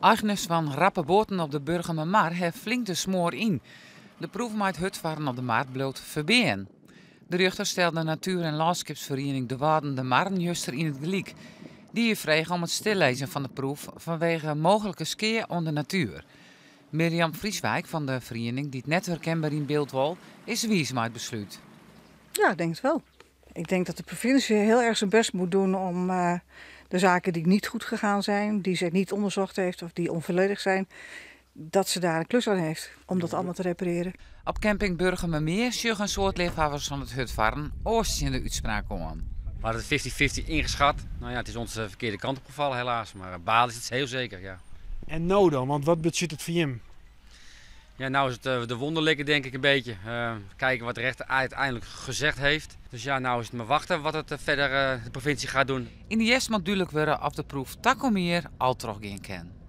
Eigners fan rappe boaten op de Burgumermar ha flink de smoar yn. De proef mei it hurdfarren op de mar bliuwt ferbean. De rjochter stelde de natuer- en lânskipsferiening De Wâlden de Marren juster yn it gelyk. Dy hie frege om it stillizzen fan de proef fanwege mooglike skea oan de natuer. Mirjam Vrieswijk fan de feriening, dy't net werkenber yn byld wol, is wiis mei it beslút. Ja, ik denk het wel. Ik denk dat de provincie heel erg zijn best moet doen om de zaken die niet goed gegaan zijn, die ze niet onderzocht heeft of die onvolledig zijn, dat ze daar een klus aan heeft om dat allemaal te repareren. Op camping Burgumermeer sjogge in soad leafhawwers fan it hurdfarren oars tsjin de útspraak oan. We hadden het 50-50 ingeschat. Nou ja, het is ons de verkeerde kant op gevallen helaas. Maar balen is het heel zeker, ja. En no dan, want wat betsjut it foar jim? Ja, nou is het de wonden likken denk ik een beetje. Kijken wat de rechter uiteindelijk gezegd heeft. Dus ja, nou is het maar wachten wat het verder de provincie gaat doen. Yn de hjerst moat dúdlik wurde oft de proef takom jier al trochgean kin.